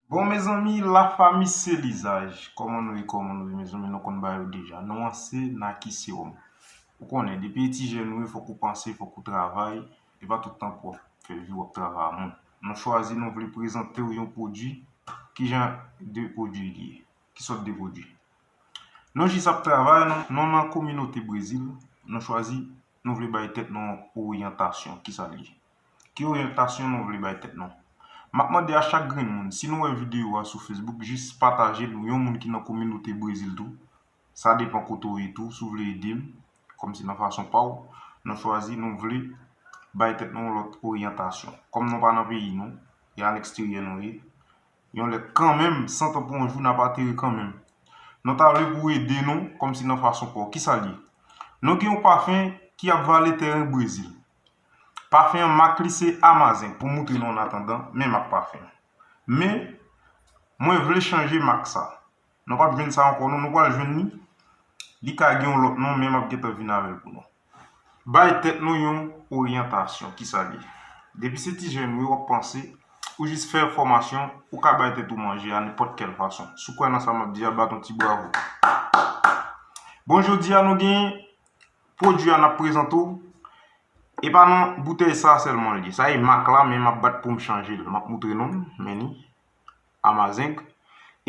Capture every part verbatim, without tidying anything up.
Bon, mezanmi, la famille c'est l'usage. Kòman nou ye, kòman nou ye, mezanmi, nou konn bagay yo deja. Non an se Naki Serum. Ou konnen, depi e ti jèn ou ye, fòk ou panse, fòk ou travay, e pa tout tan pou w ap fè vi w ap travay a moun. Nou chwazi, nou vle prezante w yon pwodui. Kijan de pwodui li ye? Ki sòt de pwodui? Nou jis ap travay, nou, nou nan kominote Brezil, nou chwazi, nou vle bay tèt nou oryantasyon. Kisa l ye? Ki oryantasyon nou vle bay tèt nou? M ap mande a chak grenn moun, si nou wè videyo a sou Facebook, jis pataje l yon moun ki nan kominote Brezil tou. Sa depan kote w ye tou, si w vle ede m, kòmsi nan fason pa w, nou chwazi, nou vle bay tèt nou yon lòt oryantasyon. Kòm nou pa nan peyi nou, e a leksteryè nou ye, yon lè kanmenm, san tan pou yon jou, n ap atere kanmenm. Nou ta vle pou w ede nou, kòmsi nan fason pa w. Kisa l ye? Nou gen yon pafen ki ap vale tèren Brezil. Pafen an, mak li se Amazenk, pou moutre nou annatandan, men mak pafen an. Men, mwen vle chanje mak sa. Nou p ap jwenn sa ankò non, nou pral jwenn li. Li ka gen yon lòt non, men m ap gentan vin avè l pou nou. Bay tèt nou yon oryantasyon, kisa l ye? Depi se ti jèn ou ye, w ap panse, ou jis fè fòmasyon, ou ka bay tèt ou manje a nenpòt kèl fason. Si w kwè nan sa m ap di a, bat yon ti bravo. Bon, jodi a, nou gen pwodui a n ap prezante w. E pa nan boutèy sa sèlman l ye. Sa e mak la, men m ap bat pou m chanje l. M ap moutre nou, men li. Amazenk.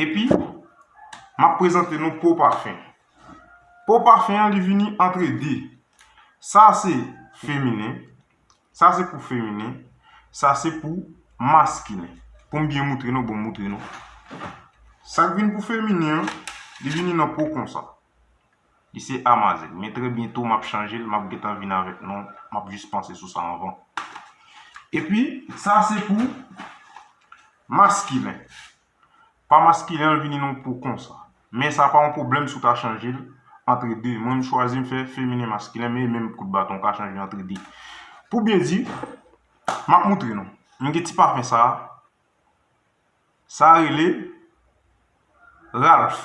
Epi, m ap prezante nou po pafen. Po pafen an, li vini antre de. Sa se feminen, sa se pou feminen, sa se pou maskilen. Pou m byen moutre nou, bon, m moutre nou. Sa k vin pou feminen an, li vini nan po konsa. Li se Amazenk. Men trè byento, m ap chanje l, m ap gentan vin avèk nou. M ap jis panse sou sa anvan. Epi, sa se pou maskilen. Pa maskilen an vini nan po konsa. Men sa pa yon pwoblèm si w ta chanje l antre de. Mwen, m chwazi m fè feminen maskilen, men menm kout baton, w ka chanje antre de. Pou byen di, m ap moutre nou. M gen ti pafen sa a. Sa rele Ralph.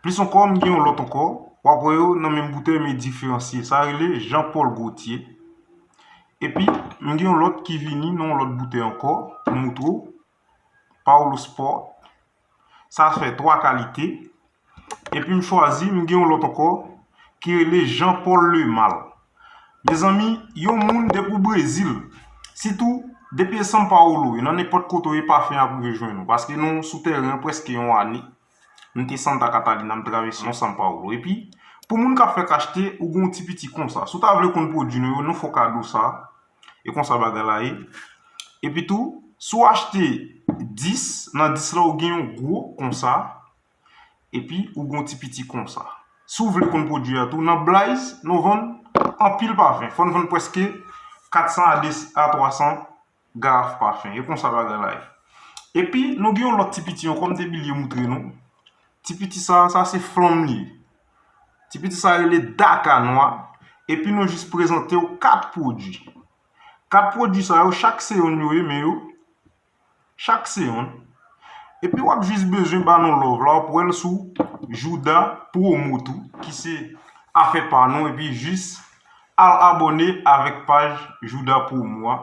Plis ankò, m gen yon lòt ankò. W ap wè yo nan menm boutèy, men diferansye. Sa rele Jean Paul Gaultier. Epi, m gen yon lòt ki vini nan yon lòt boutèy ankò. M moutre w. Paolo Sport. Sa fè twa kalite. Epi m chwazi, m gen yon lòt ankò ki rele Jean Paul Lemal. Mezanmi, yon moun depi w Brezil, sitou depi e São Paulo, nan nenpòt kote w ye, pafen ap rive jwenn ou. Paske nou sou tèren an prèske yon ane. M te Santa Catarina, m travèse yon São Paulo. Epi, pou moun k ap fèk achte, ou gen yon ti piti konsa. Si w ta vle konn pwodui nou yo, nou fè w kado sa. E konsa bagay la ye. Epi tou, si w achte dis, nan dis la, ou gen yon gwo konsa. Epi, ou gen yon ti piti konsa. Si w vle konn pwodui a tou, nan Blaze, nou vann anpil pafen. Fò n vann prèske kat san a de, a twa san garaf pafen. E konsa bagay la ye. Epi, nou gen yon lòt ti piti ankò, m te bliye moutre nou. Ti piti sa, sa se flanm li ye. Ti piti sa rele Daka Nwa. Epi, nou jis prezante w kat pwodui. Kat pwodui sa yo, chak se yonn yo ye, men yo, chak se yonn. Epi w ap jis bezwen ba nou love la, w ap wè l sou Jouda Promo tou, ki se afè pa nou, epi jis al abòne avèk paj Jouda Promo a.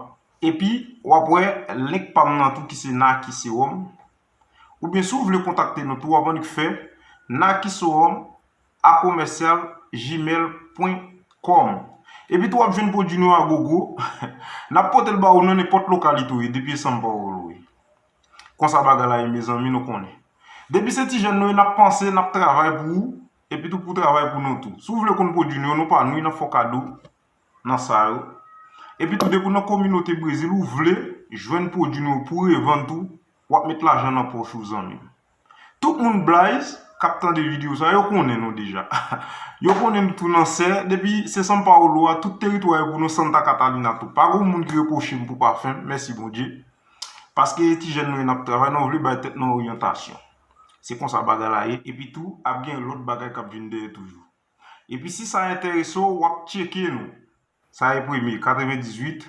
Epi w ap wè link pa m nan tou ki se Naki Serum. Oubyen si w vle kontakte nou tou, w ap annik fè Naki Serum a commercial gmail point com. Epi tou w ap jwenn pwodui nou a gogo. N ap pote l ba ou nan nenpòt lokalite w ye, depi e São Paulo w ye. Konsa bagay la ye, mezanmi, nou konnen. Depi se ti jèn nou ye, n ap panse, n ap travay pou ou, epi tou pou travay pou nou tou. Si w vle konn pwodui nou yo, nou pa nou, n ap fè w kado nan sa yo. Epi tou, depi w nan kominote Brezil, ou vle jwenn pwodui nou yo pou revann tou, w ap met lajan nan pòch ou, zanmi m. Tout moun Blaze k ap tande videyo sa, yo konnen nou deja. Yo konnen nou tou nan sè, depi se São Paulo a, tout teritwa yo pou nou, Santa Catarina tou. Pa gen moun ki repwoche m pou pafen m, mèsi Bondye. Paske ti jèn nou ye, n ap travay, nou vle bay tèt nou oryantasyon. Se konsa bagay la ye, epi tou, ap gen lòt bagay k ap vin dèyè toujou. Epi si sa enterese w, w ap tcheke nou. Sa e premye, katrevendizuit,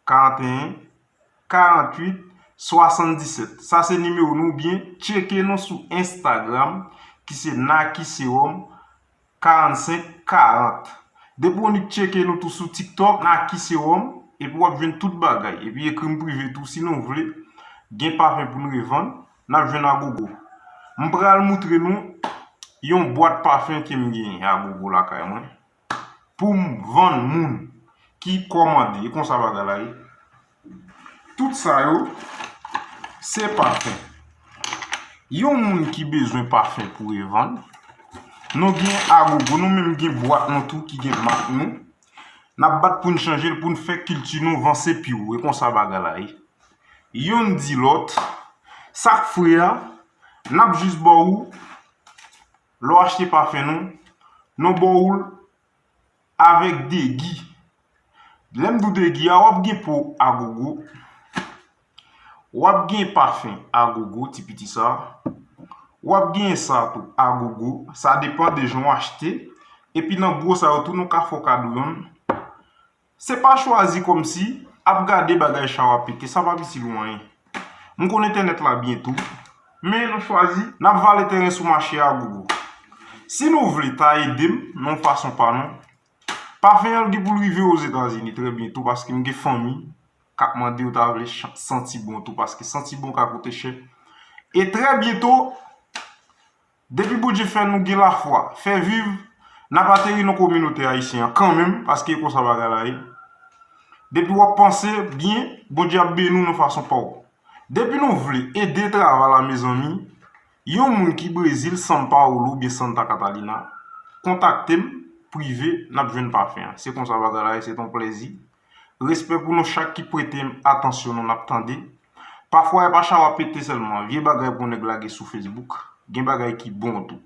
karanteyen, karanntuit, swasanndisèt. Sa se nimewo nou, oubyen tcheke nou sou Instagram, ki se Naki Serum karannsenk karant. Depi w annik tcheke nou tou sou TikTok, Naki Serum, epi w ap jwenn tout bagay. Epi ekri m prive tou si nou vle gen pafen pou n revann. n ap jwenn agogo. M pral moutre nou yon bwat pafen ke m genyen agogo lakay mwen pou m vann moun ki kòmande. E konsa bagay la ye. Tout sa yo, se pafen. Yon moun ki bezwen pafen pou revann, nou gen agogo, nou menm gen bwat nou tou ki gen mak nou. N ap bat pou n chanje l, pou n fè kilti nou vanse pi wo. E konsa bagay la ye. Youn di lòt, sa k fre a, n ap jis ba w, lè w achte pafen nou, nou ba w l avèk degi. Lè m di w degi a, w ap gen po agogo, w ap gen pafen agogo, ti piti sa, w ap gen sa tou agogo, sa depann de jan w achte. Epi nan gwo sa yo tou, nou ka fè w kado yonn. Se pa chwazi kòmsi ap gade bagay chawa pete, sa pa piti lwen anyen. M konn entènèt la byen tou, men nou chwazi, n ap vale teren sou mache agogo. Si nou vle ta ede m nan yon fason pa nou, pafen an gen pou l rive Ozetazini trè byento paske m gen fanmi k ap mande yo ta vle chan- santi bon tou paske santi bon ka koute chè. E trè byento, depi Bondye fè nou gen lafwa, fè viv, n ap ateri nan kominote ayisyen an kanmenm, paske e konsa bagay la ye. Depi w ap panse byen, Bondye ap beni w nan fason pa w. Depi nou vle ede travay la, mezanmi, yon moun ki Brezil, São Paulo oubyen Santa Catalina, kontakte m prive, n ap jwenn pafen an. Se konsa bagay la ye, se t on plèzi. Respè pou nou chak ki prete m atansyon nou, n ap tande. Pafwa, e pa chawa pete sèlman, vye bagay pou nèg lage sou Facebook, gen bagay ki bon tou.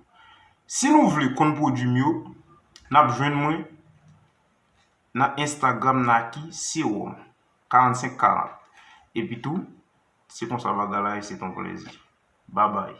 Si nou vle konn pwodui m yo, n ap jwenn mwen nan Instagram Naki Serum karannsenk karant. Epi tou, se konsa bagay la ye, se t on plèzi. Babay.